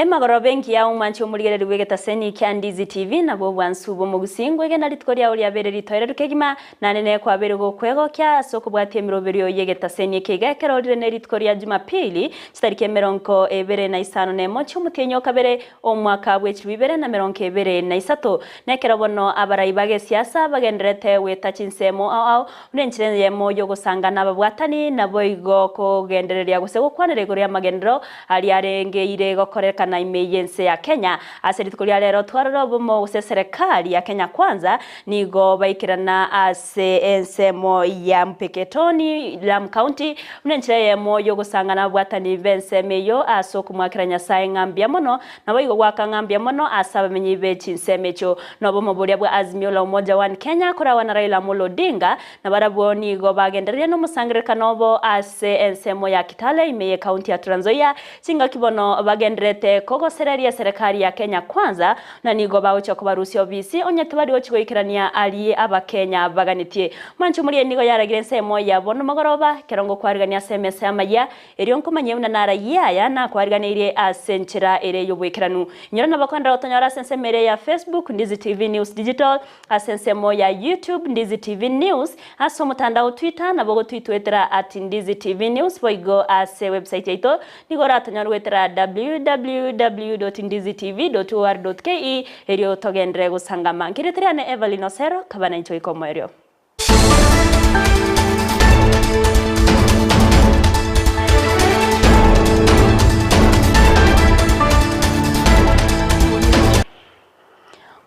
Emagoro benki ya umwanchi omurigereri bwegetaseni kia Ndizi TV nabwo bwansu bomugusingo egena rituko ria oria bere ritoere rukegima nanene kwa bere gokwegokia ase okobwatia emiroberio yegetaseni ekeiga ekerorire ne rituko ria Jumapili chitariki 25 chi'omotienyi kabere omwaka bwe 2023 nekero bono abarai bagesiasa bagenderete weta chinsemo ao unenchire yemo yogosangana ababwatani nabo igo kogendereria gose gokwanera igoro ya magendero ari arengeire gokorekana na imeyense ya Kenya ase rituko ria rero twarora obomo gose serikali ya Kenya Kwanza nigo baikirana ase ensemo ya Mpeketoni Lamu County unenchire yemo yogosangana ababwatani b'ensemo ase okomwakera Nyasaye ng'ambia mono nabo igo gwaka ng'ambia mono ase abamenyi b'echinsemo echo nobomo boria bwa Azimio la Umoja One Kenya korawa na Raila Amolo Odinga na barabwo nigo bagendereria n'omosangererekano obo ase ensemo ya Kitale imeye county ya Trans Nzoia chinga kibono bagenderete kogosereria serikali ya Kenya Kwanza na nigo baocha kubarusia obisi onye tubari ochigoikerania ali abakenya baganitie manchu muri nigo yaragire ensemo ya bono magoroba kerongo kwarigania SMS amaya erio nkomanye una nara yaya na kwariganirie ase nchira ere yobwekeranu nyora nabakwenda otonyora sensemere ya Facebook Ndizi TV News Digital ase ensemo ya YouTube Ndizi TV News ase omotandao Twitter nabo gotwitwetera at Ndizi TV News boigo ase website yaito nigo ratonyora gwetera www.ndizitv.or.ke erio togendere gusangama nkireterane Evelyn Osero kabana incho ikomo erio.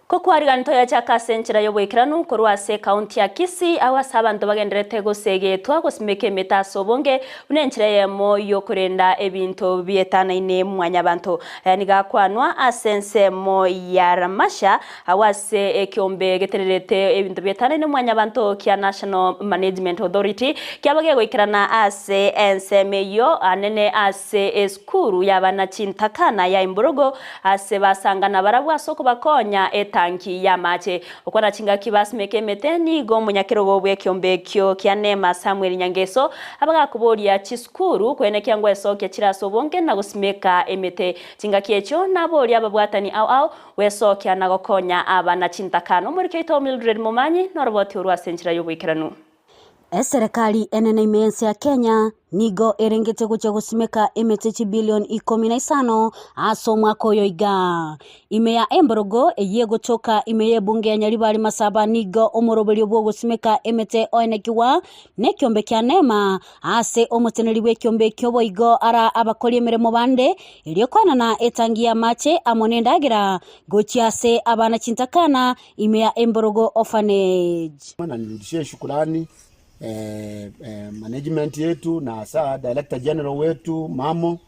Kokwariganto ya chaka senchera yobwekeranu korwa ase county ya Kisii awase abanto bagenderete gosegetwa gosimeka emetaso bonge unenchera yemo yokurenda ebinto bietanaine mwanyabanto yani gakwanwa ase ensemo ya Ramasha awase ekiombe getererete ebinto bietanaine mwanyabanto kia National Management Authority kiabage goikerana ase ensemo yo anene ase eskuru yabana chintakana ya Imborogo ase basangana barabwa soko bakonya etanki ya mache okwana chinga kibasimeke meteni go munyakirogo bwe kyo kia Nema Samuel Nyangeso abagakuboria chiskuru kwene kyangwa esoke chiraso bonke na gusimeka emete chinga kiecho naboria ababwatani au au wesokia na gokonya abana chintakano muri keito Mildred Momanyi noroboti urwa senchira yobwikeranu. Serikali enene imense ya Kenya nigo erengete gocha gosimeka emete chibilion 15 aso mwaka oyo iga ime ya Emborogo eye gotoka ime ye bunge ya Nyaribari Masaba nigo omoroberio bwo gosimeka emete oenekiwa nekiombe kya Nema ase omoteneri bw'ekiombe kyobo igo ara abakori emiremo bande erio kwanana etangia mache amonendagira gochi ase abana chintakana ime ya Emborogo Orphanage. Na nirudishie shukrani management yetu na hasa director general wetu Mamo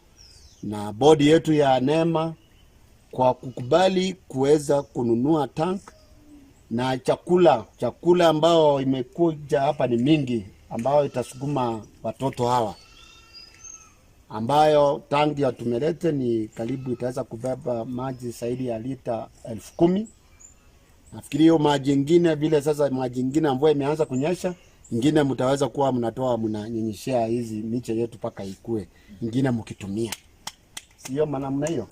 na board yetu ya Nema kwa kukubali kuweza kununua tank na chakula ambao imekuja hapa ni mingi ambao itasukuma watoto hawa, ambayo tank ya tumelete ni karibu itaweza kubeba maji zaidi ya lita 10,000. Nafikiri hiyo maji ingine vile sasa maji ingine ambayo imeanza kunyesha ingine mtaweza kuwa mnatoa mnanyonyeshea hizi miche yetu paka ikue, ingine mkitumia. Sio maana hiyo.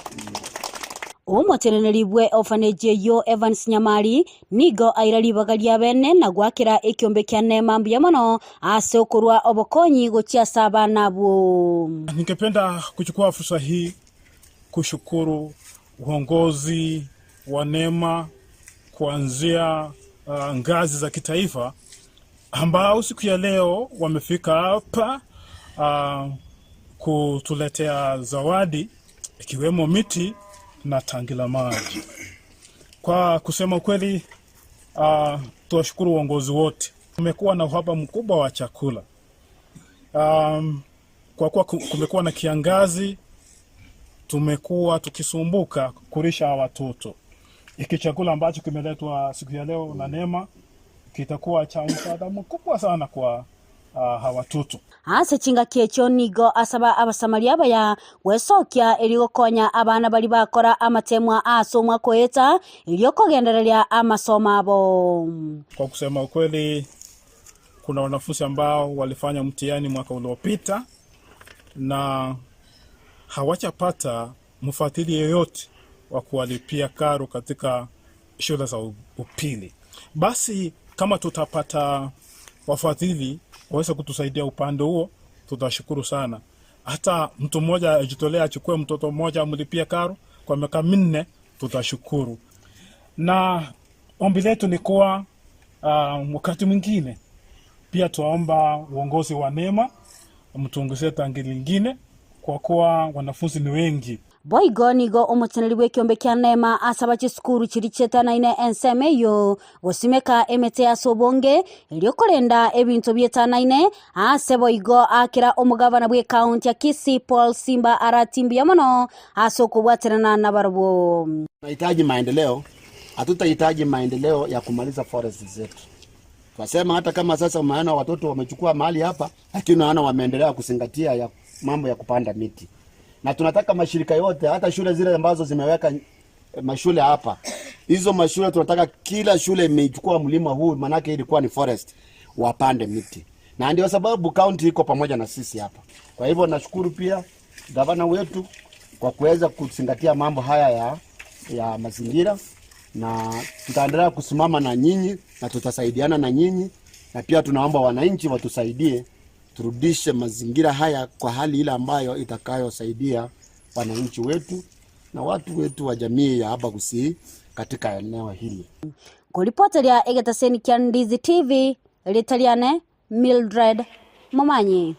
Omoteneneri orphanage yo Evans Nyamari nigo airari bagaria bene na gwakira ekiombe kya Nema mbuya mono ase okorwa obokonyi gochia saba nabwo. Ningependa kuchukua fursa hii kushukuru uongozi wa Nema kuanzia ngazi za kitaifa ambao siku ya leo wamefika hapa kutuletea zawadi ikiwemo miti na tangi la maji. Kwa kusema kweli, tuwashukuru uongozi wote. Kumekuwa na uhaba mkubwa wa chakula. Kwa kuwa kumekuwa na kiangazi, tumekuwa tukisumbuka kulisha watoto. Iki chakula ambacho kimeletwa siku ya leo na Nema kitakuwa cha msaada mkubwa sana kwa hawa watoto. Ase chinga kiecho nigo asaba abasamaria baya wesokia erigokonya abana bari bakora amatemwa asomwa koeta eriokogendereria amasoma abo. Kwa kusema ukweli, kuna wanafunzi ambao walifanya mtihani mwaka uliopita na hawajapata mfadhili yeyote wa kuwalipia karo katika shule za upili. Basi kama tutapata wafadhili waweze kutusaidia upande huo, tutashukuru sana. Hata mtu mmoja ajitolea achukue mtoto mmoja amlipie karo kwa miaka 4, tutashukuru. Na ombi letu ni kuwa wakati mwingine pia tuwaomba uongozi wa NEMA mtuongezee tangi lingine kwa kuwa wanafunzi ni wengi. Boigo nigo omoteneri bw'ekiombe kia NEMA asaba chisukuru chiri chietanaine ensemo eyo gosimeka emete ase obonge erio korenda ebinto bietanaine ase boigo akera omogavana bwe county ya Kisii Paul Simba aratimbia mono ase okobwaterana na barabwo. Tunahitaji maendeleo, hatutahitaji maendeleo ya kumaliza forest zetu. Twasema hata kama sasa maana watoto wamechukua mahali hapa, lakini naona wameendelea kuzingatia ya mambo ya kupanda miti. Na tunataka mashirika yote, hata shule zile ambazo zimeweka mashule hapa, hizo mashule tunataka kila shule imechukua mlima huu, manake ilikuwa ni forest, wapande miti. Na ndio sababu county iko pamoja na sisi hapa. Kwa hivyo nashukuru pia gavana wetu kwa kuweza kuzingatia mambo haya ya mazingira, na tutaendelea kusimama na nyinyi na tutasaidiana na nyinyi, na pia tunaomba wananchi watusaidie turudishe mazingira haya kwa hali ile ambayo itakayosaidia wananchi wetu na watu wetu wa jamii ya hapa Kisii katika eneo hili. Kuripoteria egetaseni kia Ndizi TV, Litaliane Mildred Momanyi.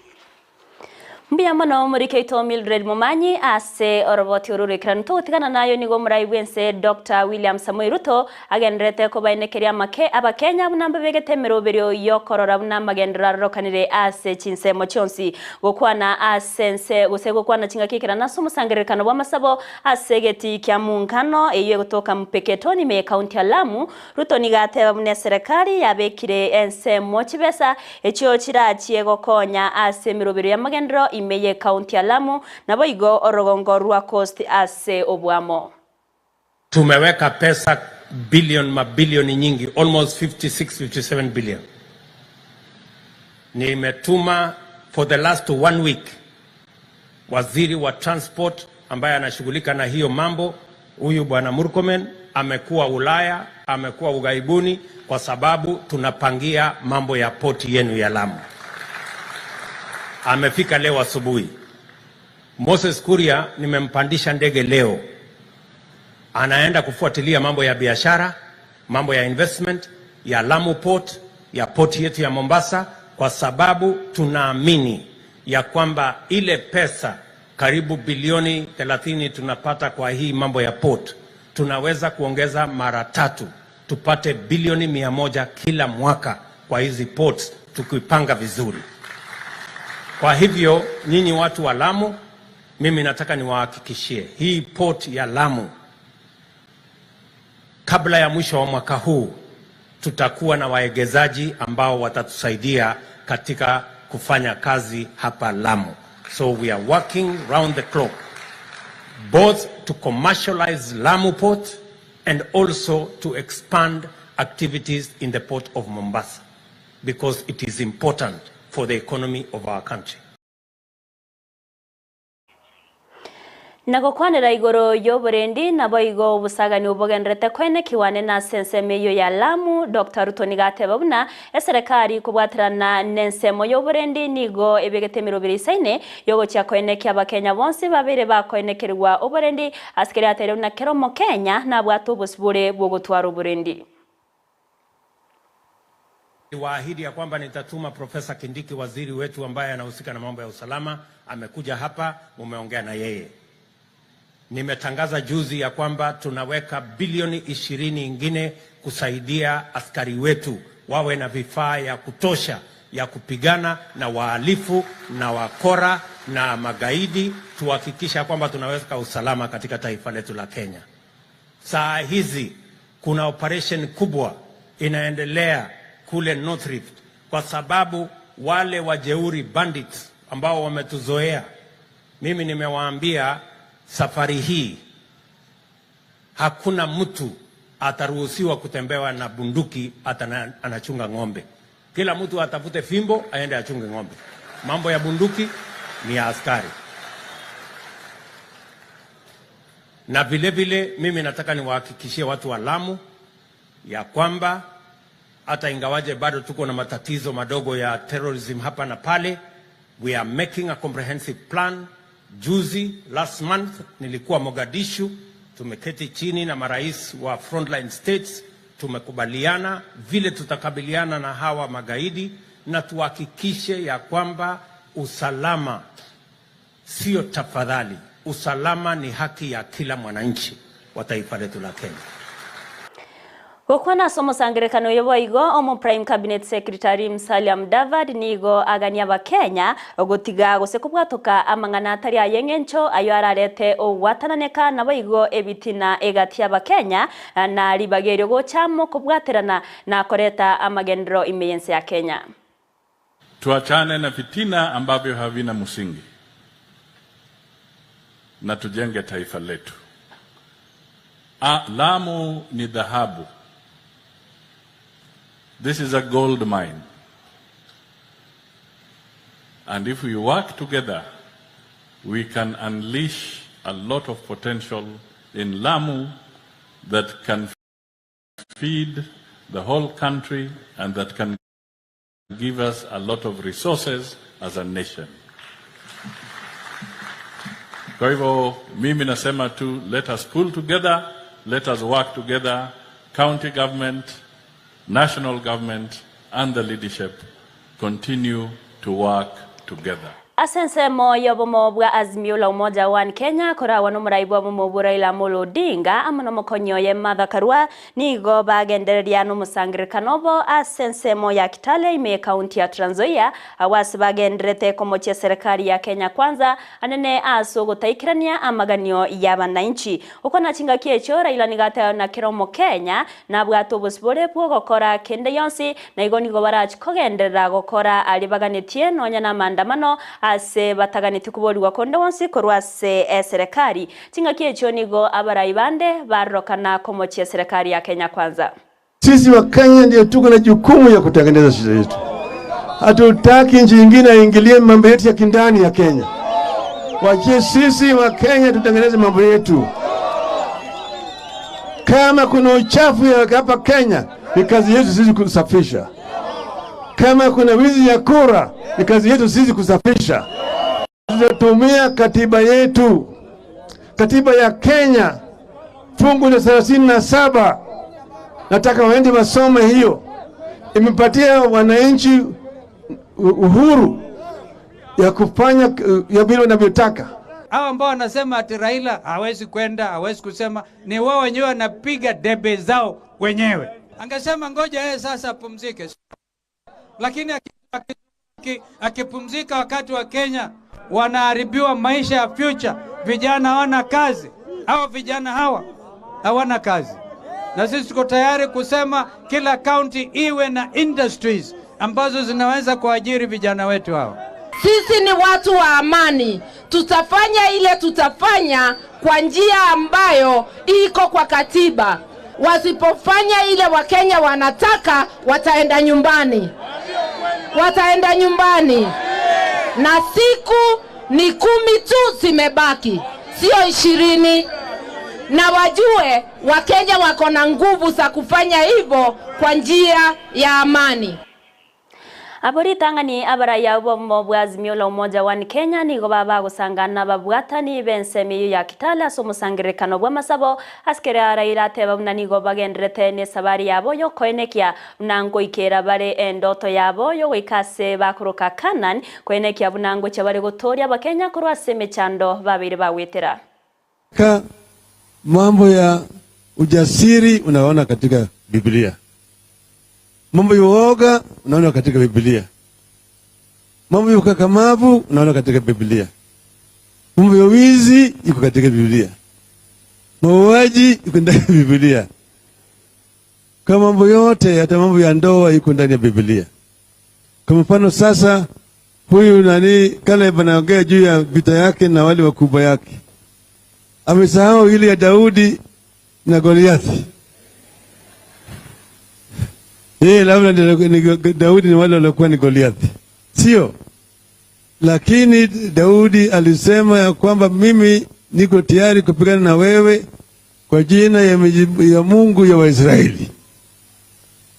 Mbia mono murikeito Mildred Momanyi ase oroboti orurikiranu tugutigana nayo nigo murai bwense Dr. William Samoei Ruto agenderete kobainekeria make abakenya buna mbebegete miroberio yokorora buna magendera rokanire ase chinsemo chionsi gokwana asense gose gokwana chingakikira naso musangerekano bwa masabo ase geti kya muungano eyo gotoka mpeketoni me county ya Lamu. Ruto nigateba buna serikali yabekire ensemo chibesa echio chirachie gokonya ase miroberio ya magendero imeye county ya Lamu na boigo orogongo rwa Coast ase obwamo. Tumeweka pesa bilioni mabilioni nyingi, almost 56 57 billion. Nimetuma for the last 1 week waziri wa transport ambaye anashughulika na hiyo mambo, huyu bwana Murkomen, amekuwa Ulaya, amekuwa ugaibuni kwa sababu tunapangia mambo ya poti yenu ya Lamu. Amefika leo asubuhi. Moses Kuria nimempandisha ndege leo. Anaenda kufuatilia mambo ya biashara, mambo ya investment, ya Lamu Port, ya port yetu ya Mombasa, kwa sababu tunaamini ya kwamba ile pesa karibu bilioni 30 tunapata kwa hii mambo ya port, tunaweza kuongeza mara 3 tupate bilioni 100 kila mwaka kwa hizi ports tukipanga vizuri. Kwa hivyo nyinyi watu wa Lamu, mimi nataka niwahakikishie hii port ya Lamu kabla ya mwisho wa mwaka huu tutakuwa na waegezaji ambao watatusaidia katika kufanya kazi hapa Lamu. So we are working round the clock both to commercialize Lamu Port and also to expand activities in the port of Mombasa, because it is important for the economy of our country. Nagokwanera igoro yoburendi nabo igo obusagani obogenderete kwene kiwane na senseme yo ya Lamu. Dr. Ruto nigateba buna eserikali kubwatirana nensemo yoburendi nigo ebegete mirobiri isaine yogochia kwene kia abakenya bonsi babere bakoenekerwa oburendi asikere atere na keromo Kenya nabwate obosibore bwogotwara oburendi. Waahidi ya kwamba nitatuma Profesa Kindiki, waziri wetu ambaye anahusika na mambo ya usalama, amekuja hapa, mumeongea na yeye. Nimetangaza juzi ya kwamba tunaweka bilioni 20 ingine kusaidia askari wetu wawe na vifaa ya kutosha ya kupigana na wahalifu na wakora na magaidi, tuhakikisha kwamba tunaweka usalama katika taifa letu la Kenya. Saa hizi kuna operation kubwa inaendelea kule North Rift kwa sababu wale wajeuri bandits ambao wametuzoea, mimi nimewaambia safari hii hakuna mtu ataruhusiwa kutembewa na bunduki hata anachunga ng'ombe. Kila mtu atafute fimbo aende achunge ng'ombe. Mambo ya bunduki ni ya askari. Na vile vile mimi nataka niwahakikishie watu wa Lamu ya kwamba hata ingawaje bado tuko na matatizo madogo ya terrorism hapa na pale, we are making a comprehensive plan. Juzi, last month, nilikuwa Mogadishu, tumeketi chini na marais wa frontline states, tumekubaliana vile tutakabiliana na hawa magaidi na tuhakikishe ya kwamba usalama sio tafadhali, usalama ni haki ya kila mwananchi wa taifa letu la Kenya. Gukwana somo sangerekano yobo igo omo Prime Cabinet Secretary Musalia Mudavadi nigo agania ba Kenya gutiga gose kubwatoka amang'ana atari ayeng'encho ayo ararete ogwatananeka nabo igo ebitina egati aba Kenya na ribagerio gochamo kubwaterana na koreta amagendero imeyense ya Kenya. Tuachane na fitina ambavyo havina msingi na tujenge taifa letu. Lamu ni dhahabu. This is a gold mine. And if we work together, we can unleash a lot of potential in Lamu that can feed the whole country and that can give us a lot of resources as a nation. Kwa hivyo mimi nasema tu, let us pull together, let us work together, county government, national government and the leadership continue to work together. Asensemo yobomo bwa Azimio la Umoja One Kenya korawa no muraibu wa Raila Amolo Odinga amano mokonyo ye Martha Karua nigo bagendereria no musangirikanobo asensemo ya Kitale ime kaunti ya Trans Nzoia awasi bagenderete komochia serikali ya Kenya Kwanza anene aso gutaikirania amaganio ya bananchi uko na chinga kiecho Raila nigata na kiromo Kenya na bwato bosibore bwo gokora kende yonsi na igo nigo barachi kogenderera gokora ali baganetie nonya na maandamano ase bataganiti kuboliwa konde wonsi korwase serikali chinga kiecho nigo abarai bande barokana komochia serikali ya Kenya Kwanza. Sisi wa Kenya ndio tuko na jukumu ya kutengeneza shida yetu. Hatutaki nchi nyingine iingilie mambo yetu ya kindani ya Kenya. Wache sisi wa Kenya tutengeneze mambo yetu. Kama kuna uchafu ya hapa Kenya, ni kazi yetu sisi kusafisha. Kama kuna wizi ya kura, ni kazi yetu sisi kusafisha. Tutatumia katiba yetu. Katiba ya Kenya fungu la 37. Nataka waende wasome hiyo. Imepatia wananchi uhuru ya kufanya ya vile wanavyotaka. Hao ambao wanasema ati Raila hawezi kwenda, hawezi kusema, ni wao wenyewe wanapiga debe zao wenyewe. Angesema ngoja yeye sasa apumzike. Lakini akipumzika wakati wa Kenya wanaharibiwa maisha ya future. Vijana hawana kazi. Hao vijana hawa hawana kazi. Na sisi tuko tayari kusema kila county iwe na industries ambazo zinaweza kuajiri vijana wetu hawa. Sisi ni watu wa amani. Tutafanya ile tutafanya kwa njia ambayo iko kwa katiba. Wasipofanya ile Wakenya wanataka, wataenda nyumbani. Wataenda nyumbani. Na siku ni 10 tu zimebaki, sio 20. Na wajue Wakenya wako na nguvu za kufanya hivyo kwa njia ya amani. Abori tangani abaraya bo Azimio la Umoja One Kenya nigo baba gusangana babwatani bensemi ya Kitale aso musangirekano bwa masabo askere Raila teba nigo bagenderete ne sabari yabo yo koenekia unango ikera bare endoto yabo yo ikase bakoroka Kanan koenekia bunango chabare gotoria abakenya korwa semechando babiri bawetera. Ka mambo ya ujasiri unaona katika Biblia. Mambo ya uoga unaona katika Biblia. Mambo ya ukakamavu unaona katika Biblia. Mambo ya wizi iko katika Biblia. Mauaji iko ndani ya Biblia. Kama mambo yote, hata mambo ya ndoa iko ndani ya Biblia. Kwa mfano sasa huyu nani Caleb anaongea juu ya vita yake na wale wakubwa yake. Amesahau ile ya Daudi na Goliathi. Labda Daudi ni wale waliokuwa ni Goliathi. Sio. Lakini Daudi alisema ya kwamba mimi Niko tayari kupigana na wewe kwa jina ya Mungu ya Waisraeli.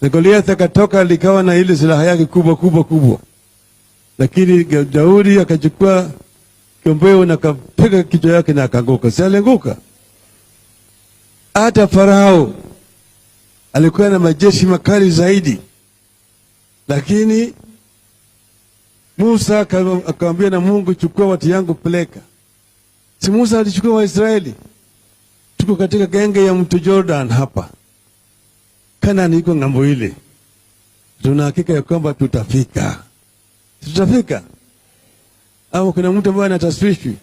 Na Goliath akatoka likawa na ile silaha yake kubwa kubwa kubwa. Lakini Daudi akachukua kiombeo na akapiga kichwa yake na akaanguka. Si alianguka? Hata Farao alikuwa na majeshi makali zaidi. Lakini Musa akamwambia na Mungu, chukua watu yangu peleka. Si Musa alichukua Waisraeli? Tuko katika genge ya mto Jordan hapa. Kanaani iko ng'ambo ile. Tuna hakika ya kwamba tutafika. Tutafika. Au kuna mtu ambaye anataswishwi?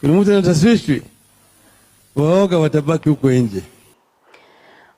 Kuna mtu anataswishwi? Waoga watabaki huko nje.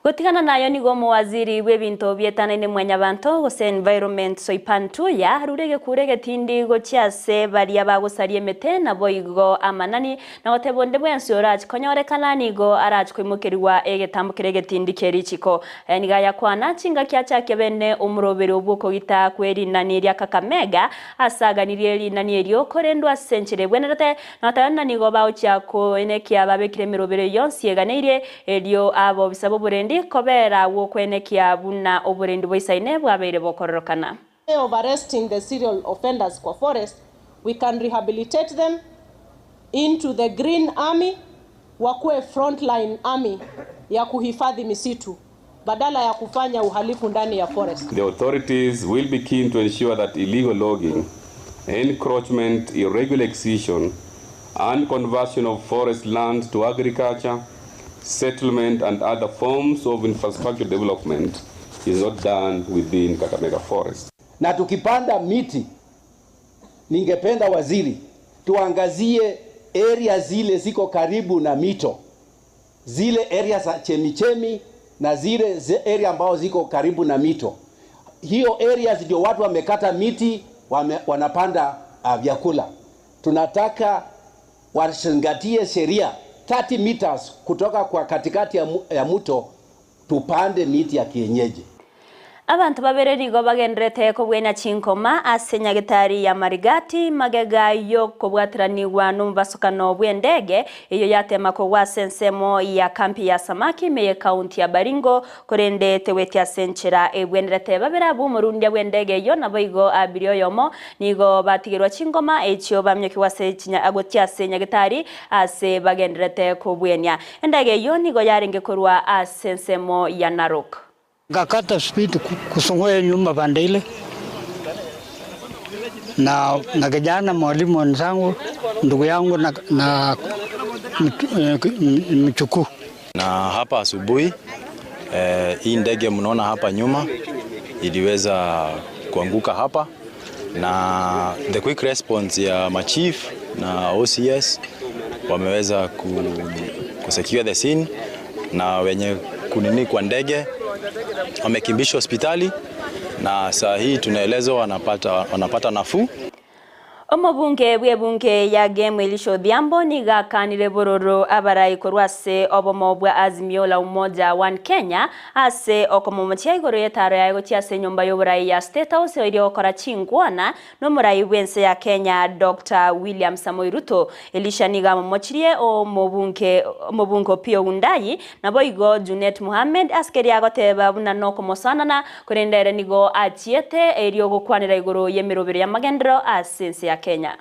Gotigana nayo nigo muwaziri w'ebintu byetanene mwanyabantu gose environment soipantu ya rurege kurege tindi gochiase baria bagosarie mete na boigo amanani na gotebonde bwensi orachi konyorekana nigo arachi kwimukirwa egetambukire tindi kerichiko niga yakwana chinga kiacha bene umurobere obuko gita kweri nani rya Kakamega asaganirie rinani erio korendwa senchire bwenerete na tana nigo baochia ko enekia babekire mirobere yonsi eganeirie erio abo bisabo burendi kobera wokwenekia buna oburendi bwisaine bwabeire bokororokana. Of arresting the serial offenders kwa forest, we can rehabilitate them into the green army, wakuwe frontline army ya kuhifadhi misitu badala ya kufanya uhalifu ndani ya forest. The authorities will be keen to ensure that illegal logging, encroachment, irregular excision and conversion of forest land to agriculture, settlement and other forms of infrastructure development is not done within Kakamega Forest. Na tukipanda miti, ningependa waziri tuangazie area zile ziko karibu na mito, zile area za chemichemi na zile area ambao ziko karibu na mito. Hiyo areas ndio watu wamekata miti, wanapanda vyakula. Tunataka wazingatie sheria 30 meters kutoka kwa katikati ya mto tupande miti ya kienyeji. Abantu babere nigo bagenderete kobwena chinkoma ase nyagetari ya Marigati magega yo kobwatiraniwa n'omubasukano bw'endege iyo yatema kogwa sensemo ya kampi ya samaki meye county ya Baringo korende tewetia senchera ebwenderete babera b'umurundia bw'endege yo naboigo abirio yomo nigo batigirwa chingoma echio bamyekiwa se chinya agotia se nyagetari ase bagenderete kobwenia endege yo nigo yarenge korwa ase ensemo ya Narok. Kakata speed kusongoya nyuma pande ile na kijana mwalimu wenzangu ndugu yangu na mchukuu. Na hapa asubuhi hii ndege mnaona hapa nyuma iliweza kuanguka hapa, na the quick response ya machief na OCS wameweza kusecure the scene, na wenye kunini kwa ndege wamekimbishwa hospitali na saa hii tunaelezwa wanapata nafuu. Omobunge bwebunge ya Gemu Elisha Odhiambo nigakanire bororo abarai korwase obomo bwa Azimio la Umoja One Kenya ase okomomochia igoro yetaro yaego chiase nyumba y'oborai ya State House iri okora chingwana n'omorai bwense ya Kenya Dr. William Samoei Ruto. Elisha nigamomochirie omobunge Opiyo Wandayi naboigo Junet Mohammed askeri agoteba buna nokomosanana korendere nigo achiete eri ogokwanera igoro y'emirobero ya magendero ase ya Kenya.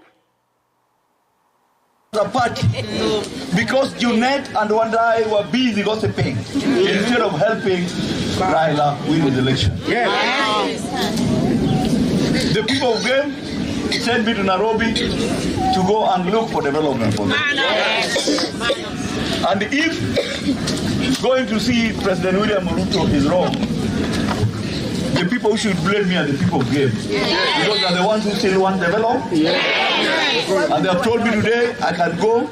The party, because Junet and Wandayi were busy gossiping instead of helping Raila win the election. Yes. The people of Game sent me to Nairobi to go and look for development for them. And if going to see President William Ruto is wrong, the people who should blame me are the people of Game. Yes. Because they are the ones who still want develop. Yes. And they have told me today I can go,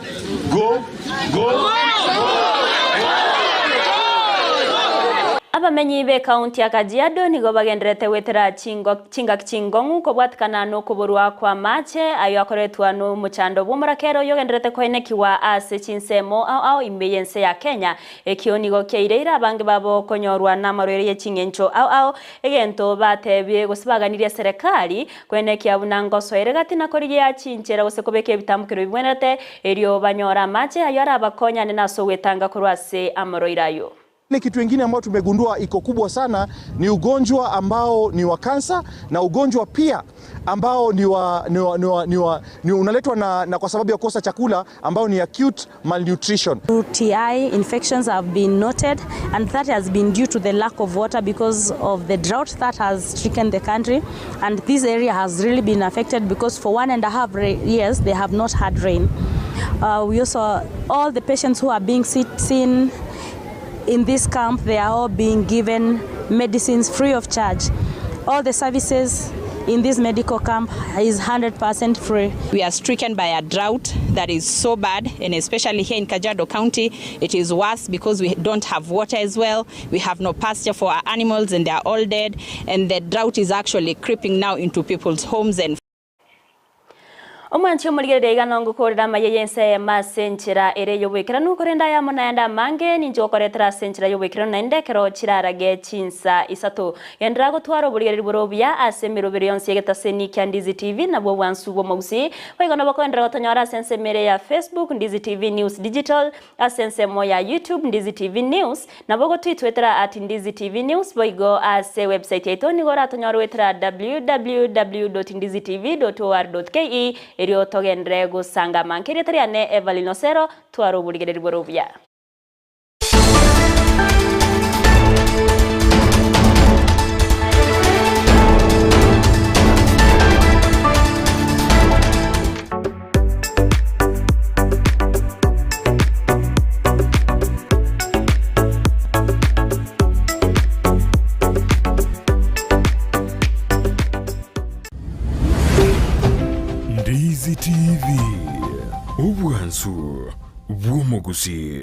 go, go, go. Abamenyi be kaunti ya Kajiado nigo bagenderete gwetera chingaki chingong'u kobwatikana nokoborwa kwa mache ayo akoretwa no muchando bw'omorakero yogenderete koenekiwa ase chinsemo ao ao ime yense ya Kenya ekio nigo kiaireire abange babo konyorwa n'amarwaire ye ching'encho ao ao egento batebie gose baganirie serikali koenekia buna ngosoere gati na korigia chinchera gose kobeka ebitamukero bibwenerete erio banyora amache ayo arabakonyane nase ogwetanga korwa ase amarwaire ayo. Kitu kingine ambao tumegundua iko kubwa sana ni ugonjwa ambao ni wa kansa na ugonjwa pia ambao ni unaletwa na kwa sababu ya kukosa chakula ambao ni acute malnutrition. UTI infections have been noted, and that has been due to the lack of water because of the drought that has stricken the country, and this area has really been affected because for 1.5 years they have not had rain. We also, all the patients who are being seen in this camp, they are all being given medicines free of charge. All the services in this medical camp is 100% free. We are stricken by a drought that is so bad, and especially here in Kajiado County, it is worse because we don't have water as well. We have no pasture for our animals and they are all dead, and the drought is actually creeping now into people's homes and Omwanchi omorigerere iga nongokorera amaye yense masenchera ere yobwekeranu korenda yamo naenda mange ninje okoretera senchera yobwekeranu naende kero chirarage chinsa isato yendera gotwara oborigereri borobia ase emerobero yonsi egetaseni kia Ndizi TV nabwo bwansu bw'omogusi boigo nabo koendera gotonyora ase ensemere ya Facebook Ndizi TV News Digital ase ensemo ya YouTube Ndizi TV News nabo gotwitwetera at Ndizi TV News boigo ase website yaito nigo oratonyora wetera www.ndizitv.or.ke erio togendere gusanga mankeri tariane Evelyn Osero twaro oborigereri borobia. Ndizi TV ubwansu bw'omugusi.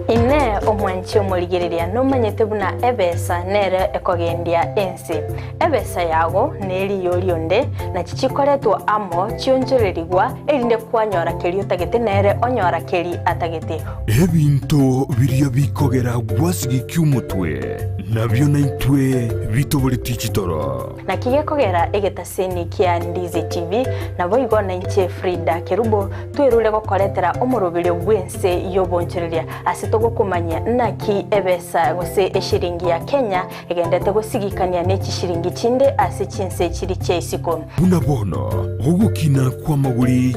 Ine omwanchi omorigereria nomanyete buna ebesa nere ekogendia ensi ebesa yago neri yorionde na chichikoretwa amo chionjererigwa erinde kwanyora keri otagete nere onyora keri atagete ebinto biria bikogera gwasigikia omotwe nabyo naitwe bitoboreti chitoro na kigekogera egetaseni kia Ndizi TV nabo igo na inche Frida Kerubo twerure gokoretera omorobere bwense yobonchereria ase togokumanya naki ebesa gose eshiringi ya Kenya egendete gosigikania n'echishiringi chinde ase chinse chiri cheisiko buna bono ogukina kwa maguri.